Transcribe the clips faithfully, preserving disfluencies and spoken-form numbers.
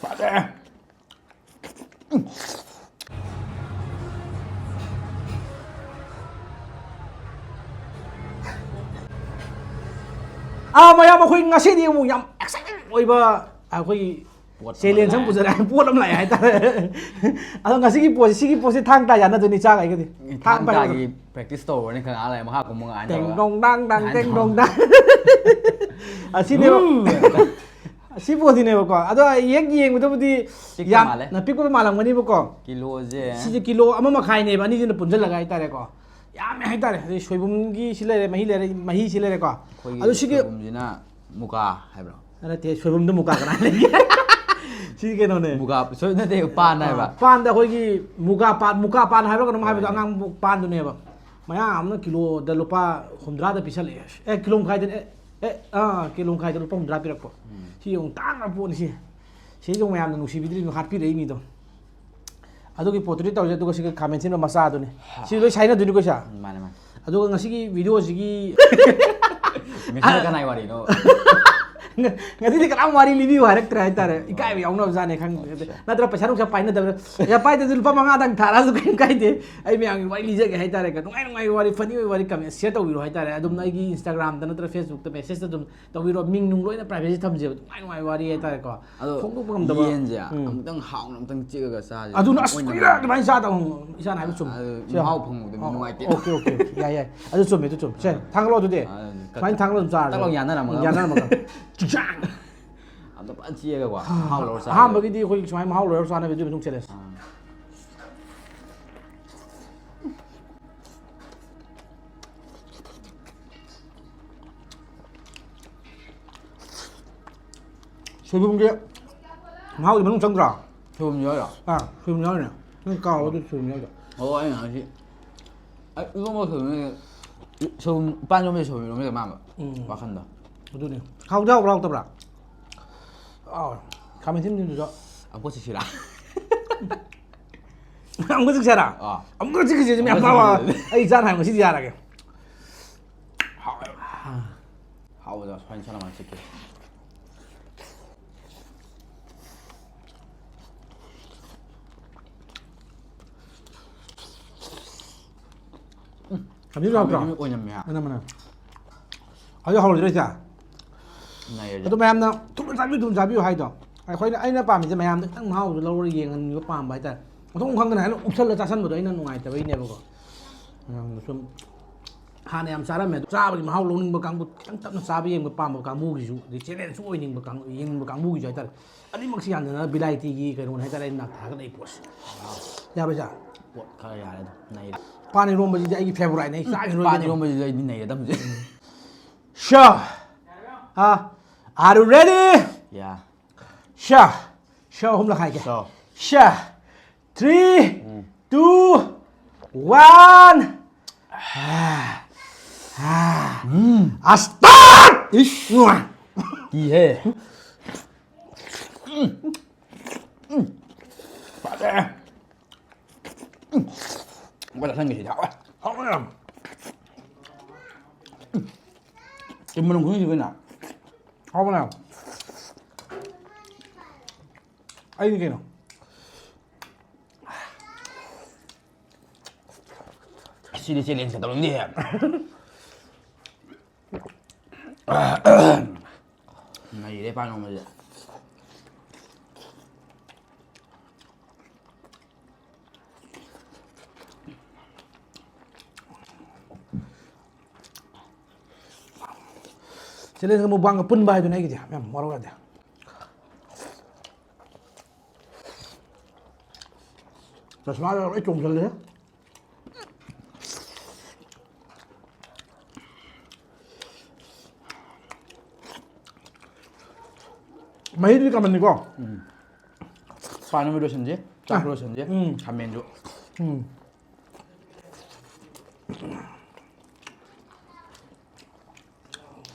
ꯐꯖꯔꯦ꯫ ꯑꯥ, ꯃꯌꯥꯝ, ꯑꯩꯈꯣꯏ ꯉꯁꯤꯗꯤ ꯑꯃꯨꯛ ꯌꯥꯝ exciting ꯑꯣꯏꯕ ꯑꯩꯈꯣꯏꯒꯤ ꯄꯣꯠ ꯑꯃ ꯆꯦꯂꯦꯟꯖ ꯑꯃ ꯂꯥꯛꯑꯦ꯫ ꯄꯨꯖꯔꯛꯑꯦ, ꯄꯣꯠ ꯑꯃ ꯂꯥꯛꯑꯦ ꯍꯥꯏꯇꯥꯔꯦ꯫ ꯑꯗꯣ ꯉꯁꯤꯒꯤ ꯄꯣꯠꯁꯤ, ꯁꯤꯒꯤ ꯄꯣꯠꯁꯤ ꯊꯥꯡ ꯇꯥ ꯌꯥꯅꯗꯣꯏꯅꯤ, ꯏꯆꯥꯒ ꯑꯩꯒꯗꯤ꯫ ꯊꯥꯡ ꯊꯥꯡ ꯄꯥꯏꯔꯒ ꯇꯥꯒꯤ practice ꯇꯧꯔꯅꯤ ꯈꯔ ꯉꯥꯏꯍꯥꯛ ꯂꯩꯔ ꯃꯈꯥ ꯀꯨꯝꯕ ꯉꯥꯏꯅ ꯇꯦꯡ ꯇꯧꯔꯒ꯫ ꯗꯣꯡ ꯗꯥꯡ ꯗꯥꯡ, ꯇꯦꯡ ꯗꯣꯡ ꯗꯥꯡ꯫ ꯑꯁꯤꯅꯦꯕ꯫ ꯎꯝ꯫ ꯁꯤ ꯄꯣꯠꯁꯤꯅꯦꯕꯀꯣ꯫ ꯑꯗꯣ ꯍꯦꯛ ꯌꯦꯡꯕꯗꯕꯨꯗꯤ ꯄꯤꯛꯄ ꯌꯥꯝꯅ ꯃꯥꯜꯂꯦ꯫ ꯄꯤꯛꯄ ꯃꯥꯜꯂꯝꯒꯅꯤꯕꯀꯣ꯫ ꯀꯤꯂꯣꯁꯦ꯫ ꯁꯤꯁꯦ ꯀꯤꯂꯣ ꯑꯃ ꯃꯈꯥꯏꯅꯦꯕ, ꯑꯅꯤꯁꯤꯅ ꯄꯨꯟꯁꯤꯜꯂꯒ ꯍꯥꯏꯇꯥꯔꯦꯀꯣ꯫ ꯌꯥꯝꯃꯦ ꯍꯥꯏꯇꯥꯔꯦ꯫ ꯑꯗꯩ ꯁꯣꯏꯕꯨꯝꯒꯤ ꯁꯤ ꯂꯩꯔꯦ, ꯃꯍꯤ ꯂꯩꯔꯦ, ꯃꯍꯤꯁꯤ ꯂꯩꯔꯦꯀꯣ꯫ ꯑꯩꯈꯣꯏꯒꯤ ꯑꯗꯨ ꯁꯤꯒꯤ ꯁꯣꯏꯕꯨꯝꯁꯤꯅ ꯃꯨꯒꯥ ꯍꯥꯏꯕ꯭ꯔꯣ? ꯅꯠꯇꯦ, ꯁꯣꯏꯕꯨꯝꯗ ꯃꯨꯒꯥ ꯀꯅꯥ ꯂꯩꯒꯦ? ꯁꯤ ꯀꯩꯅꯣꯅꯦ꯫ ꯃꯨꯒꯥ, ꯁꯣꯏ-, ꯅꯠꯇꯦ, ꯄꯥꯟ ꯍꯥꯏꯕ꯫ ꯑꯥ, ꯄꯥꯟꯗ ꯑꯩꯈꯣꯏꯒꯤ ꯃꯨꯒꯥ ꯄꯥꯟ, ꯃꯨꯀꯥ ꯄꯥꯟ ꯍꯥꯏꯕ꯭ꯔꯥ ꯀꯩꯅꯣꯝ ꯍꯥꯏꯕꯗꯣ, ꯍꯣꯏꯅꯦ꯫ ꯑꯉꯥꯡꯕ ꯄꯥꯟꯗꯨꯅꯦꯕ꯫ ꯃꯌꯥꯝ ꯑꯃꯅ ꯀꯤꯂꯣꯗ ꯂꯨꯄꯥ ꯍꯨꯝꯗ꯭ꯔꯥꯗ ꯄꯤꯁꯜꯂꯛꯑꯦ꯫ ꯑꯦ, ꯀꯤꯂꯣ ꯃꯈꯥꯏꯗꯅꯦ꯫ ꯑꯦ, ꯑꯦ, ꯑꯥ, ꯀꯤꯂꯣ ꯃꯈꯥꯏꯗ ꯂꯨꯄꯥ ꯍꯨꯝꯗ꯭ꯔꯥ ꯄꯤꯔꯛꯄ꯫ ꯎꯝ꯫ ꯁꯤ ꯌꯦꯡꯉꯨ, ꯇꯥꯡꯈ꯭ꯔ ꯄꯣꯠꯅꯤ ꯁꯤ꯫ ꯁꯤꯗ ꯌꯦꯡꯉꯨ, ꯃꯌꯥꯝꯅ ꯅꯨꯡꯁꯤꯕꯤꯗ꯭ꯔꯤꯗꯣ, ꯍꯥꯠꯄꯤꯔꯛꯏ ꯃꯤꯗꯣ꯫ ꯑꯗꯨꯒꯤ ꯄꯣꯠꯇꯨꯗꯤ ꯇꯧꯁꯦ, ꯑꯗꯨꯒ ꯁꯤꯒ ꯈꯥꯃꯦꯟ ꯑꯁꯤꯟꯕ ꯃꯆꯥꯗꯨꯅꯤ꯫ ꯁꯤ ꯂꯣꯏ ꯁꯥꯏꯅꯗꯣꯏꯅꯤꯀꯣ, ꯁꯦ? ꯎꯝ, ꯃꯥꯅꯦ, ꯃꯥꯅꯦ꯫ ꯑꯗꯨꯒ ꯉꯁꯤꯒꯤ ꯚꯤꯗꯤꯑꯣꯁꯤꯒꯤ ꯉꯁꯤꯅ ꯀꯅꯥꯏ ꯋꯥꯔꯤꯅꯣ? ꯉ-, ꯉꯁꯤꯗꯤ ꯀꯅꯥꯝ ꯋꯥꯔꯤ ꯂꯤꯕꯤꯌꯨ ꯍꯥꯏꯔꯛꯇ꯭ꯔꯦ ꯍꯥꯏꯇꯥꯔꯦ꯫ ꯏꯀꯥꯏꯕ ꯌꯥꯎꯅꯕꯖꯥꯠꯅꯦ, ꯈꯪꯗꯦ꯫ ꯑꯠꯆꯥ꯫ ꯅꯠꯇ꯭ꯔ ꯄꯩꯁꯥ ꯅꯨꯡꯁꯥ ꯄꯥꯏꯅꯗꯕ꯫ ꯄꯩꯁꯥ ꯄꯥꯏꯗꯕꯗ ꯂꯨꯄꯥ ꯃꯉꯥꯗꯪ ꯊꯥꯔꯛꯑꯁꯨ ꯀꯩꯝ ꯀꯥꯏꯗꯦ꯫ ꯑꯩ ꯃꯌꯥꯝꯒꯤ ꯋꯥꯔꯤ ꯂꯤꯖꯒꯦ ꯍꯥꯏꯇꯥꯔꯦ꯫ ꯅꯨꯡꯉꯥꯏ ꯅꯨꯡꯉꯥꯏꯕ ꯋꯥꯔꯤ, ꯐꯅꯤ ꯑꯣꯏꯕ ꯋꯥꯔꯤ ꯀꯃꯦꯟ ꯁꯤꯌꯔ ꯇꯧꯕꯤꯔꯣ ꯍꯥꯏꯇꯥꯔꯦ꯫ ꯑꯗꯨꯝ ꯑꯩꯒꯤ ꯏꯟꯁꯇꯥꯒ꯭ꯔꯥꯝꯗ ꯅꯠꯇ꯭ꯔ ꯐꯦꯁꯕꯨꯛꯇ ꯃꯦꯁꯦꯖꯇ ꯑꯗꯨꯝ ꯇꯧꯕꯤꯔꯣ꯫ ꯃꯤꯡ ꯅꯨꯡ ꯂꯣꯏꯅ ꯄ꯭ꯔꯥꯏꯚꯦꯁꯤ ꯊꯝꯖꯦꯕ꯫ ꯅꯨꯡꯉꯥꯏ ꯅꯨꯡꯉꯥꯏꯕ ꯋꯥꯔꯤ ꯍꯥꯏꯇꯥꯔꯦꯀꯣ꯫ ꯑꯗꯣ ꯐꯣꯡꯗꯣꯛꯄ ꯉꯝꯗꯕ꯫ ꯌꯦꯟꯁꯦ ꯎꯝ꯫ ꯑꯃꯨꯛꯇꯪ ꯍꯥꯎꯅ ꯑꯃꯨꯛꯇꯪ ꯆꯤꯛꯑꯒ ꯆꯥꯁꯦ꯫ ꯑꯗꯨꯅ ꯑꯁ, ꯑꯣꯏꯅ ꯀꯨꯏꯔꯦ ꯑꯗꯨꯃꯥꯏꯅ ꯆꯥꯗꯕ꯫ ꯏꯁꯥꯅ ꯍꯥꯏꯕ ꯆꯨꯝꯃꯦ꯫ ꯑꯗꯨ ꯁꯤ ꯃꯍꯥꯎ ꯐꯪꯕꯗꯣ ꯑꯣ, ꯅꯨꯡꯉꯥꯏꯇꯦ꯫ Okay, okay, okay. ꯌꯥꯏ, ꯌꯥꯏ꯫ ꯑꯗꯨ ꯆꯨꯝꯃꯦ, ꯑꯗꯨ ꯆꯨꯝꯃꯦ꯫ ꯁꯦ, ꯑꯥ꯫ ꯊꯥꯡꯒꯠꯂꯣ ꯑꯗꯨꯗꯤ꯫ ꯑꯥ, ꯀꯠ-, ꯁꯨꯃꯥꯏꯅ ꯊꯥꯡꯒꯠꯂꯣ ꯑꯗꯨꯝ ꯆꯥꯔꯁꯦ꯫ ꯇꯛ ꯂꯥꯎ ꯌꯥꯟꯅꯔꯝꯃꯒ꯫ ꯎꯝ, ꯌꯥꯟꯅꯔꯝꯃꯒ꯫ ꯆꯤꯛꯆꯥꯡ! ꯑꯝꯇ ꯐꯖꯅ ꯆꯤꯛꯑꯒꯀꯣ, ꯃꯍꯥꯎ ꯂꯧꯔ ꯆꯥꯁꯦ꯫ ꯑꯍꯥꯟꯕꯒꯤꯗꯤ ꯑꯩꯈꯣꯏ ꯁꯨꯃꯥꯏꯅ ꯃꯍꯥꯎ ꯂꯧꯔ ꯆꯥꯅꯕ ꯑꯗꯨꯒꯤ ꯃꯇꯨꯡ ꯆꯦꯂꯦꯟꯖ꯫ ꯑꯥ꯫ ꯁꯣꯏꯕꯨꯝꯒꯤ ꯃꯍꯥꯎꯗꯤ ꯃꯅꯨꯡ ꯆꯪꯗ꯭ꯔꯣ? ꯁꯣꯏꯕꯨꯝ ꯌꯥꯎꯔꯤꯔꯣ? ꯑꯥ, ꯁꯣꯏꯕꯨꯝ ꯌꯥꯎꯔꯤꯅꯦ꯫ ꯅꯪ ꯀꯥꯎꯔꯕ ꯑꯗꯨ ꯁꯣꯏꯕꯨꯝ ꯌꯥꯎꯔꯤꯗꯣ? ꯑꯣ, ꯑꯩꯅ ꯍꯥꯏꯁꯤ, ꯑꯩ ꯏꯔꯣꯝꯕ ꯁꯣꯏꯕꯨꯝ, ꯁꯣꯏꯕꯨꯝ, ꯄꯥꯟ ꯏꯔꯣꯝꯕꯁꯦ ꯁꯣꯏꯕꯨꯝ ꯏꯔꯣꯝꯕ ꯃꯥꯟꯕ ꯎꯝ꯫ ꯋꯥꯈꯟꯗꯣ꯫ ꯑꯗꯨꯅꯦ꯫ ꯍꯥꯎꯗꯤ ꯍꯥꯎꯕ꯭ꯔꯥ ꯍꯥꯎꯇꯕ꯭ꯔꯥ? ꯑꯥ, ꯈꯥꯃꯦꯟ ꯑꯁꯤꯟꯕꯤꯗꯨꯁꯨ꯫ ꯑꯃꯨꯛꯀ ꯆꯤꯛꯁꯤꯔꯥ? ꯑꯃꯨꯛꯀ ꯆꯤꯛꯁꯤꯔꯥ? ꯑꯥ꯫ ꯑꯃꯨꯛꯀ ꯆꯤꯛꯈꯤꯁꯦ, ꯃꯌꯥꯝ ꯑꯃꯨꯛꯀ ꯆꯥꯕ꯫ ꯆꯤꯛꯈꯤꯁꯦ꯫ ꯑꯩ ꯆꯥꯅ ꯍꯥꯏꯕ ꯉꯁꯤꯗꯤ ꯌꯥꯔꯒꯦ꯫ ꯍꯥꯎꯋꯦ꯫ ꯍꯥꯎꯕꯗꯣ ꯁꯨꯃꯥꯏꯅ ꯁꯥꯟꯅ ꯁꯥꯟꯅ ꯆꯤꯛꯀꯦ꯫ ꯊꯝꯕꯤꯕ ꯌꯥꯎꯗ꯭ꯔꯣ? ꯊꯥꯎ ꯑꯣꯏꯅꯝꯃꯦ ꯍꯥ꯫ ꯑꯅꯝꯕꯅ꯫ ꯑꯗꯨ ꯍꯧꯔꯗ꯭ꯔꯥ ꯏꯆꯥ? ꯅꯩꯔꯦ꯫ ꯑꯗꯨ ꯃꯌꯥꯝꯅ ꯊꯨꯅ ꯆꯥꯕꯤꯌꯨ, ꯊꯨꯅ ꯆꯥꯕꯤꯌꯨ ꯍꯥꯏꯗꯣ, ꯑꯩꯈꯣꯏꯅ, ꯑꯩꯅ ꯄꯥꯝꯃꯤꯁꯦ ꯃꯌꯥꯝꯗ ꯈꯤꯇꯪ ꯃꯍꯥꯎꯗꯣ ꯂꯧꯔꯒ ꯌꯦꯡꯍꯟꯕ ꯄꯥꯝꯕ ꯍꯥꯏꯇꯥꯔꯦ꯫ ꯃꯊꯣꯡ ꯈꯪꯗꯅ ꯍꯥꯏꯅ ꯎꯞꯁꯜꯂ ꯆꯥꯁꯟꯕꯗꯣ ꯑꯩꯅ ꯅꯨꯡꯉꯥꯏꯇꯕꯩꯅꯦꯕꯀꯣ꯫ ꯃꯌꯥꯝꯗ ꯁꯨꯝ ꯍꯥꯟꯅ ꯌꯥꯝ ꯆꯥꯔꯝꯃꯦ ꯑꯗꯣ, ꯆꯥꯕꯒꯤ ꯃꯍꯥꯎ ꯂꯧꯅꯤꯡꯕ ꯀꯥꯡꯕꯨ, ꯈꯤꯇꯪ ꯇꯞꯅ ꯆꯥꯕ ꯌꯦꯡꯕ ꯄꯥꯝꯕ ꯀꯥꯡꯕꯨꯒꯤꯁꯨ, ꯑꯗꯩ ꯆꯦꯂꯦꯟꯖꯁꯨ ꯑꯣꯏꯅꯤꯡꯕ ꯀꯥꯡꯕꯨ, ꯌꯦꯡꯅꯤꯡꯕ ꯀꯥꯡꯕꯨꯒꯤꯁꯨ ꯍꯥꯏꯇꯥꯔꯦ꯫ ꯑꯅꯤꯃꯛꯁꯤ ꯌꯥꯟꯗꯅ ꯚꯦꯔꯥꯏꯇꯤꯒꯤ ꯀꯩꯅꯣꯅꯦ ꯍꯥꯏꯇꯥꯔꯦ ꯑꯩꯅ ꯅꯥꯛ ꯊꯥꯒꯠꯂꯛꯏ ꯄꯣꯠꯁꯦ꯫ ꯌꯥꯕ꯭ꯔꯥ ꯏꯆꯥ? ꯄꯣꯠ ꯈꯔ ꯌꯥꯔꯦ ꯑꯗꯨꯝ ꯅꯩꯔꯦ꯫ ꯄꯥꯟ ꯏꯔꯣꯝꯕꯁꯤꯗꯤ ꯑꯩꯒꯤ ꯐꯦꯕꯣꯔꯥꯏꯠꯅꯦ, ꯑꯩ ꯆꯥꯈꯤꯔꯣꯏ ꯄꯥꯟ ꯀꯩꯅꯣ꯫ ꯏꯔꯣꯝꯕꯁꯤꯗꯤ ꯑꯩꯗꯤ ꯅꯩꯔꯦ ꯑꯗꯨꯝ ꯍꯧꯖꯤꯛ꯫ ꯁꯣ, ꯑꯥ, are you ready? ꯌꯥ꯫ ꯁꯣ, ꯁꯣ ꯑꯍꯨꯝꯂꯛ ꯍꯥꯏꯒꯦ꯫ ꯁꯣ꯫ ꯁꯣ, three, two, one. ꯑꯁꯇꯥꯔꯠ! ꯏꯁ꯫ ꯀꯤꯍꯦ꯫ ꯎꯝ꯫ ꯎꯝ꯫ ꯐꯖꯔꯦ꯫ ꯎꯝ꯫ ꯑꯃꯨꯛꯀ ꯆꯥꯁꯟꯒꯦ ꯁꯤꯗꯤ ꯍꯥꯎꯋꯦ꯫ ꯍꯥꯎꯋꯦ ꯌꯥꯝ꯫ ꯎꯝ꯫ ꯆꯤꯟ ꯃꯅꯨꯡ ꯈꯨꯅꯨꯡꯁꯤ ꯀꯩꯅꯣ꯫ ꯍꯥꯎꯕꯅꯦ꯫ ꯑꯩꯗꯤ ꯀꯩꯅꯣ꯫ ꯁꯤꯗꯤ ꯆꯦꯂꯦꯟꯖ ꯇꯧꯅꯤꯡꯗꯦꯍꯦ꯫ ꯅꯩꯔꯦ ꯄꯥꯟ ꯏꯔꯣꯝꯕꯁꯦ꯫ ꯆꯦꯂꯦꯟꯖꯒ ꯃꯨꯛꯕꯥꯡꯒ ꯄꯨꯟꯕ ꯍꯥꯏꯗꯨꯅ ꯑꯩꯒꯤꯗꯤ ꯌꯥꯝ ꯋꯥꯔꯧ ꯌꯥꯗꯦ꯫ ꯆꯁꯃꯥꯒ ꯂꯣꯏ ꯆꯣꯡꯁꯜꯂꯦ꯫ ꯃꯍꯤꯗꯨꯗꯤ ꯀꯃꯟꯅꯤꯀꯣ꯫ ꯄꯥꯟ ꯏꯔꯣꯝꯕ ꯂꯣꯏꯁꯟꯁꯦ, ꯆꯥꯛ ꯂꯣꯏꯁꯟꯁꯦ, ꯎꯝ꯫ ꯈꯥꯃꯦꯟꯁꯨ꯫ ꯎꯝ꯫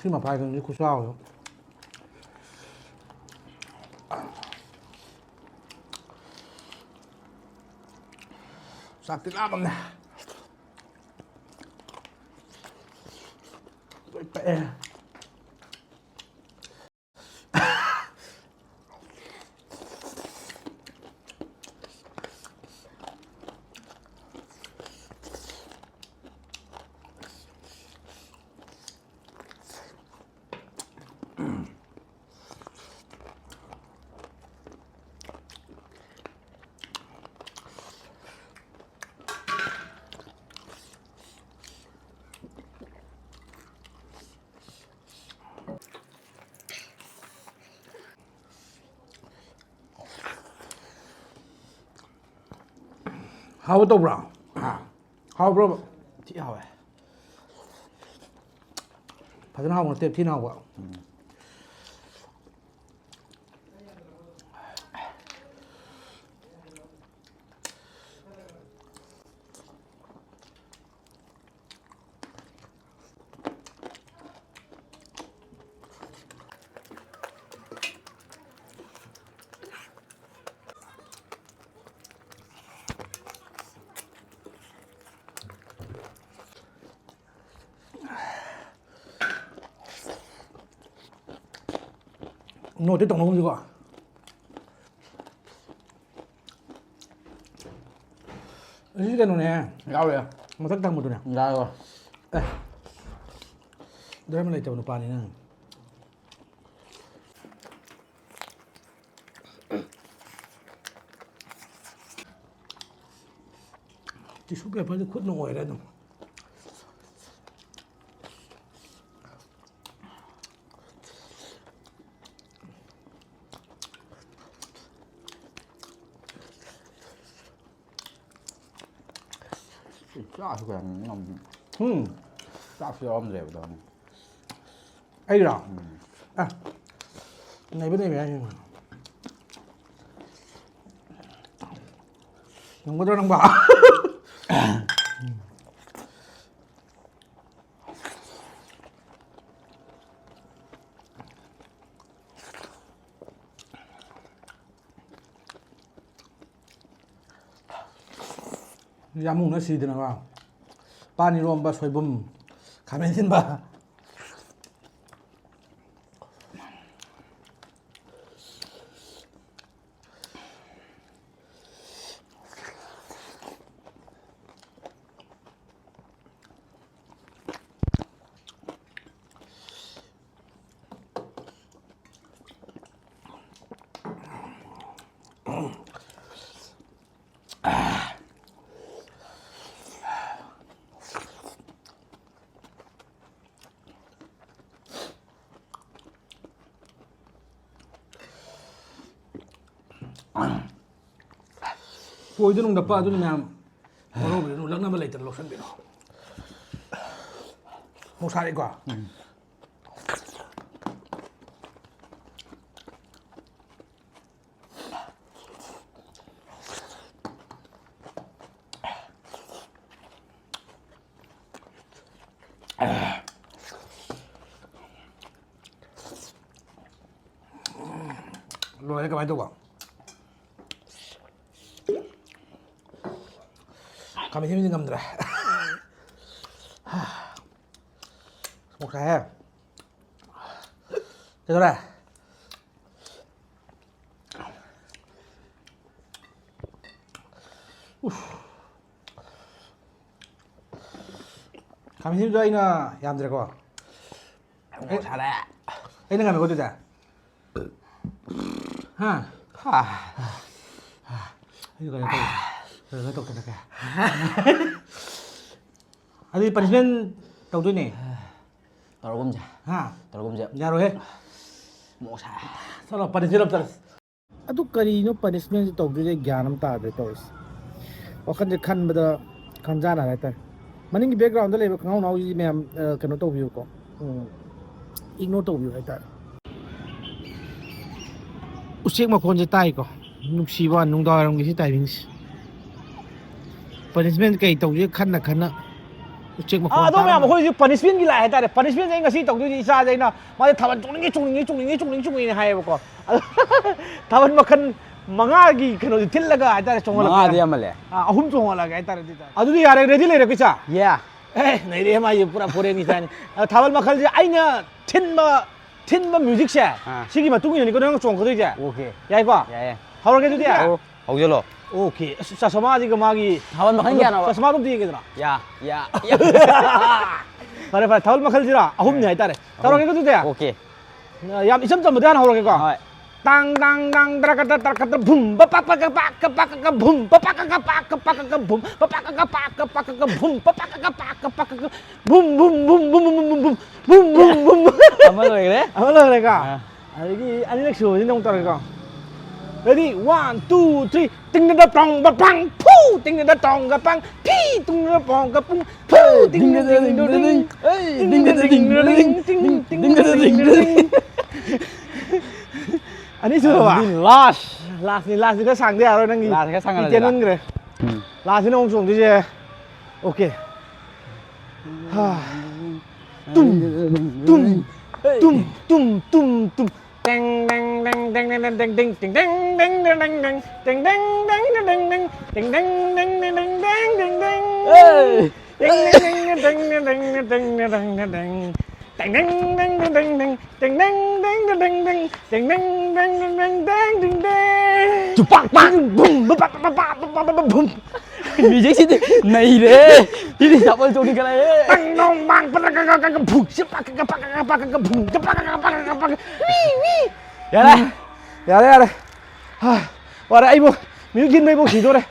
ꯁꯤ ꯃꯄꯥꯏꯗꯨꯗꯤ ꯈꯨꯆꯥꯎꯗꯣ꯫ ꯆꯥꯛꯇꯤ ꯂꯥꯝꯃꯝꯅꯦ꯫ ꯂꯣꯏ ꯄꯛꯑꯦ꯫ ꯍꯥꯎꯕ ꯇꯧꯕ꯭ꯔꯥ? ꯍꯥꯎꯕ꯭ꯔꯣꯕ? ꯊꯤ ꯍꯥꯎꯋꯦ꯫ ꯐꯖꯅ ꯍꯥꯎꯕ ꯅꯠꯇꯦ, ꯊꯤꯅ ꯍꯥꯎꯕ꯫ ꯅꯣꯠꯇꯤ ꯇꯧꯅꯒꯨꯝꯁꯤꯀꯣ꯫ ꯑꯁꯤ ꯀꯩꯅꯣꯅꯦ꯫ ꯌꯥꯎꯔꯦ꯫ ꯃꯊꯛ ꯊꯪꯕꯗꯨꯅꯦ꯫ ꯌꯥꯎꯔꯦ꯫ ꯑꯦ꯫ ꯙꯔꯃ ꯂꯩꯇꯕ ꯅꯨꯄꯥꯅꯤ ꯅꯪ꯫ Tissue paperꯗꯤ ꯈꯨꯠꯅ ꯑꯣꯏꯔꯦ ꯑꯗꯨꯝ꯫ ꯆꯥꯛꯁꯨ ꯀꯌꯥꯝ ꯉꯝ-, ꯎꯝ꯫ ꯆꯥꯛꯁꯨ ꯌꯥꯎꯔꯝꯗ꯭ꯔꯦꯕ ꯑꯗꯣ꯫ ꯑꯩꯔꯣ? ꯎꯝ꯫ ꯑ, ꯅꯩꯕ ꯅꯩꯕ ꯌꯥꯏ꯫ ꯉꯝꯒꯗ꯭ꯔꯣ ꯅꯪꯕꯣ? ꯌꯥꯝ ꯃꯨꯛꯅ ꯁꯤꯗꯅꯀꯣ꯫ ꯄꯥꯟ ꯏꯔꯣꯝꯕ, ꯁꯣꯏꯕꯨꯝ, ꯈꯥꯃꯦꯟ ꯑꯁꯤꯟꯕ꯫ ꯀꯣꯏꯗ ꯅꯨꯡꯗꯞꯄ ꯑꯗꯨꯅ ꯃꯌꯥꯝ ꯋꯥꯔꯧꯕꯤꯔꯅꯨ, ꯂꯛꯅꯕ ꯂꯩꯇꯅ ꯂꯧꯁꯟꯕꯤꯔꯣ꯫ ꯃꯣꯔꯣꯛ ꯁꯥꯔꯦꯀꯣ? ꯂꯣꯏꯔꯦ, ꯀꯃꯥꯏꯅ ꯇꯧꯕ? ꯈꯥꯃꯦꯟ ꯑꯁꯤꯟꯕꯗꯤ ꯉꯝꯗ꯭ꯔꯦ꯫ ꯁꯃꯣꯛ ꯁꯥꯏꯍꯦ꯫ ꯀꯩꯗꯧꯔꯦ? ꯎꯐ꯫ ꯈꯥꯃꯦꯟ ꯑꯁꯤꯟꯕꯗꯣ ꯑꯩꯅ ꯌꯥꯝꯗ꯭ꯔꯦꯀꯣ? ꯃꯣꯔꯣꯛ ꯁꯥꯔꯦ꯫ ꯑꯩꯅ ꯉꯝꯃꯦꯀꯣ ꯑꯗꯨꯗꯤ? ꯍꯥ? ꯍꯥ꯫ ꯑꯩꯁꯨ ꯀꯩꯅꯣ ꯇꯧꯒꯦ꯫ ꯀꯩꯅꯣ ꯇꯧꯗꯅ ꯀꯩ? ꯑꯗꯨꯗꯤ punishment ꯇꯧꯗꯣꯏꯅꯦ꯫ ꯇꯧꯔꯒꯨꯝꯁꯦ꯫ ꯍꯥ? ꯇꯧꯔꯒꯨꯝꯁꯦ꯫ ꯌꯥꯔꯣꯏꯍꯦ꯫ ꯃꯣꯔꯣꯛ ꯁꯥꯏ꯫ ꯆꯠꯂꯣ, punishment ꯑꯝ ꯆꯠꯂꯁꯤ꯫ ꯑꯗꯨ ꯀꯔꯤꯅꯣ punishment ꯁꯤ ꯇꯧꯗꯣꯏꯁꯦ? ꯑꯩ ꯒ꯭ꯌꯥꯟ ꯑꯃ ꯇꯥꯗ꯭ꯔꯦ ꯇꯧꯔꯤꯁꯦ꯫ ꯋꯥꯈꯜꯁꯦ ꯈꯟꯕꯗ ꯈꯟꯖꯥꯟꯅꯔꯦ ꯍꯥꯏꯇꯥꯔꯦ꯫ ꯃꯅꯤꯡꯒꯤ background ꯗ ꯂꯩꯕ ꯈꯪꯍꯥꯎ ꯅꯥꯎꯁꯤ ꯃꯌꯥꯝ, ꯑ, ꯀꯩꯅꯣ ꯇꯧꯕꯤꯌꯨꯀꯣ꯫ ꯎꯝ, ignore ꯇꯧꯕꯤꯌꯨ ꯍꯥꯏꯇꯥꯔꯦ꯫ ꯎꯆꯦꯛ ꯃꯈꯣꯟꯁꯦ ꯇꯥꯏꯀꯣ꯫ ꯅꯨꯡꯁꯤꯕ ꯅꯨꯡꯗꯥꯡꯋꯥꯏꯔꯝꯒꯤ ꯁꯤ timing ꯁꯦ꯫ Punishment ꯀꯩ ꯇꯧꯁꯤꯒꯦ ꯈꯟꯅ ꯈꯟꯅ ꯎꯆꯦꯛ ꯃꯈꯣꯟ ꯑꯥ, ꯑꯗꯣ ꯃꯌꯥꯝ, ꯇꯥꯔꯝꯃꯦ꯫ ꯑꯩꯈꯣꯏ ꯍꯧꯖꯤꯛ punishment ꯀꯤ ꯂꯥꯛꯑꯦ ꯍꯥꯏꯇꯥꯔꯦ꯫ Punishment ꯁꯦ ꯑꯩ ꯉꯁꯤ ꯇꯧꯗꯣꯏꯁꯦ ꯏꯆꯥꯁꯦ ꯑꯩꯅ, ꯃꯥꯁꯦ ꯊꯥꯕꯜ ꯆꯣꯡꯅꯤꯡꯉꯤ, ꯆꯣꯡꯅꯤꯡꯉꯤ, ꯆꯣꯡꯅꯤꯡꯉꯤ, ꯆꯣꯡꯅꯤꯡꯉꯤ ꯍꯥꯏꯌꯦꯕꯀꯣ꯫ ꯑꯗꯣ ꯊꯥꯕꯜ ꯃꯈꯜ ꯃꯉꯥꯒꯤ ꯀꯩꯅꯣꯁꯦ ꯊꯤꯜꯂꯒ ꯍꯥꯏꯇꯥꯔꯦ, ꯆꯣꯡꯍꯜꯂꯛꯀꯦ꯫ ꯃꯉꯥꯗꯤ ꯌꯥꯝꯃꯜꯂꯦ꯫ ꯑꯥ, ꯑꯍꯨꯝ ꯆꯣꯡꯍꯜꯂꯛꯑꯒꯦ ꯍꯥꯏꯇꯥꯔꯦ ꯑꯗꯨ ꯑꯣꯏꯇꯥꯔꯗꯤ꯫ ꯑꯗꯨꯗꯤ ꯌꯥꯔꯦ, ready ꯂꯩꯔꯦꯀꯣ ꯏꯆꯥ? Yeah꯫ ꯑꯦ, ꯅꯩꯔꯦ ꯃꯥꯁꯦ, ꯄꯨꯔꯥ foreign ꯏꯆꯥꯅꯤ꯫ ꯑꯗꯣ ꯊꯥꯕꯜ ꯃꯈꯜꯁꯦ ꯑꯩꯅ ꯊꯤꯟꯕ, ꯊꯤꯟꯕ music ꯁꯦ, ꯑꯥ꯫ ꯁꯤꯒꯤ ꯃꯇꯨꯡ ꯏꯟꯅꯅꯤꯀꯣ ꯅꯪ ꯆꯣꯡꯉꯛꯀꯗꯣꯏꯁꯦ꯫ Okay꯫ ꯌꯥꯏꯀꯣ? ꯌꯥꯏꯌꯦ꯫ ꯍꯧꯔꯒꯦ ꯑꯗꯨꯗꯤ? ꯑꯣ, ꯍꯧꯖꯤꯜꯂꯣ꯫ Okay꯫ ꯑꯁ, ꯆꯁꯃꯥꯁꯤꯒ ꯃꯥꯒꯤ ꯊꯥꯕꯜ ꯃꯈꯜ ꯀꯌꯥꯅꯣꯕ? ꯆꯁꯃꯥꯗꯣ ꯑꯝꯇ ꯌꯦꯡꯒꯦꯗꯅ꯫ ꯌꯥ, ꯌꯥ, ꯌꯥ꯫ ꯐꯔꯦ, ꯐꯔꯦ, ꯊꯥꯕꯜ ꯃꯈꯜꯁꯤꯔꯥ? ꯑꯍꯨꯝꯅꯤ ꯍꯥꯏꯇꯥꯔꯦ꯫ ꯑꯍꯨꯝ꯫ ꯇꯧꯔꯒꯦꯀꯣ ꯑꯗꯨꯗꯤ? Okay꯫ ꯌꯥꯝ ꯏꯆꯝ ꯆꯝꯕꯗꯤ ꯍꯥꯟꯅ ꯍꯧꯔꯒꯦꯀꯣ꯫ ꯍꯣꯏ꯫ ꯇꯥꯡ, ꯇꯥꯡ, ꯇꯥꯡ, ꯇꯔꯥ, ꯀꯇ, ꯇꯔꯥ, ꯀꯇ, ꯚꯨꯝ, ꯄ, ꯄ, ꯀ, ꯀ, ꯄ, ꯀ, ꯄ, ꯀ, ꯀ, ꯚꯨꯝ, ꯄ, ꯄ, ꯀ, ꯀ, ꯄ, ꯀ, ꯄ, ꯀ, ꯀ, ꯚꯨꯝ, ꯄ, ꯄ, ꯀ, ꯀ, ꯄ, ꯀ, ꯄ, ꯀ, ꯀ, ꯚꯨꯝ, ꯚꯨꯝ, ꯚꯨꯝ, ꯚꯨꯝ, ꯚꯨꯝ, ꯚꯨꯝ, ꯚꯨꯝ, ꯚꯨꯝ, ꯚꯨꯝ, ꯚꯨꯝ, ꯚꯨꯝ꯫ ꯑꯃ ꯂꯣꯏꯈ꯭ꯔꯦ꯫ ꯑꯃ ꯂꯣꯏꯈ꯭ꯔꯦꯀꯣ? ꯑꯥ꯫ ꯑꯗꯒꯤ ꯑꯅꯤꯔꯛ ꯁꯨꯕꯁꯤꯅ ꯑꯃꯨꯛ ꯇꯧꯔꯒꯦꯀꯣ꯫ Ready, one, two, three. ꯇꯤꯡꯗꯗ ꯇꯣꯡꯕ ꯄꯥꯡ ꯐꯨ, ꯇꯤꯡꯗꯗ ꯇꯣꯡꯒ ꯄꯥꯡ ꯐꯤ, ꯇꯤꯡꯗꯗ ꯄꯣꯡꯒ ꯄꯨꯡ ꯐꯨ, ꯇꯤꯡꯗꯗ ꯇꯤꯡꯗꯗ ꯇꯤꯡ, ꯇꯤꯡ, ꯇꯤꯡꯗꯗ ꯇꯤꯡ, ꯇꯤꯡ꯫ ꯑꯅꯤ ꯁꯨꯔꯕ? ꯑꯗꯨꯗꯤ last꯫ Lastꯅꯤ, lastꯅꯤ, ꯈꯔ ꯁꯥꯡꯗ ꯌꯥꯔꯣꯏ ꯅꯪꯒꯤ꯫ Last ꯈꯔ ꯁꯥꯡꯍꯜꯂꯁꯤꯔꯥ? ꯏꯇꯦꯟꯃꯟꯈ꯭ꯔꯦ꯫ ꯎꯝ꯫ Lastꯅꯤꯅ ꯑꯃꯨꯛ ꯆꯣꯡꯗꯣꯏꯁꯦ꯫ Okay꯫ ꯍꯥ꯫ ꯇꯨꯝ, ꯇꯨꯝ, ꯇꯨꯝ, ꯇꯨꯝ, ꯇꯨꯝ, ꯇꯨꯝ꯫ ꯇꯦꯡ, ꯇꯦꯡ, ꯇꯦꯡ, ꯇꯦꯡ, ꯇꯦꯡ, ꯇꯦꯡ, ꯇꯦꯡ, ꯇꯦꯡ, ꯇꯦꯡ, ꯇꯦꯡ, ꯇꯦꯡ, ꯇꯦꯡ꯫ ꯑꯦ! ꯇꯦꯡ, ꯇꯦꯡ, ꯇꯦꯡ, ꯇꯦꯡ, ꯇꯦꯡ, ꯇꯦꯡ꯫ ꯇꯦꯡ, ꯇꯦꯡ, ꯇꯦꯡ, ꯇꯦꯡ, ꯇꯦꯡ꯫ ꯇꯦꯡ, ꯇꯦꯡ, ꯇꯦꯡ, ꯇꯦꯡ, ꯇꯦꯡ, ꯇꯦꯡ, ꯇꯦꯡ꯫ ꯆꯨꯄꯥꯛ ꯄꯥꯛ ꯕꯨꯝ ꯕꯨꯝ ꯕꯥ ꯕꯥ ꯕꯥ ꯕꯥ ꯕꯥ ꯕꯥ ꯕꯨꯝ꯫ Musicꯁꯤꯗꯤ ꯅꯩꯔꯦ꯫ ꯁꯤꯗꯤ ꯆꯥꯄꯜ ꯆꯣꯡꯅꯤꯡꯈꯠꯂꯛꯑꯦ꯫ ꯇꯪ ꯅꯣꯡ ꯃꯥꯡ ꯄꯗ ꯒ ꯒ ꯒ ꯒ ꯚꯨꯡ ꯁꯤ ꯄꯥꯛ ꯒ ꯄꯥꯛ ꯒ ꯄꯥꯛ ꯒ ꯚꯨꯡ ꯒ ꯄꯥꯛ ꯒ ꯄꯥꯛ ꯒ ꯄꯥꯛ ꯒ ꯋꯤ ꯋꯤ꯫ ꯌꯥꯔꯦ꯫ ꯌꯥꯔꯦ, ꯌꯥꯔꯦ꯫ ꯍꯥ, ꯋꯥꯔꯦ ꯑꯩꯕꯨ꯫ Music ꯊꯤꯟꯕꯩꯕꯨ ꯁꯤꯗꯣꯔꯦ꯫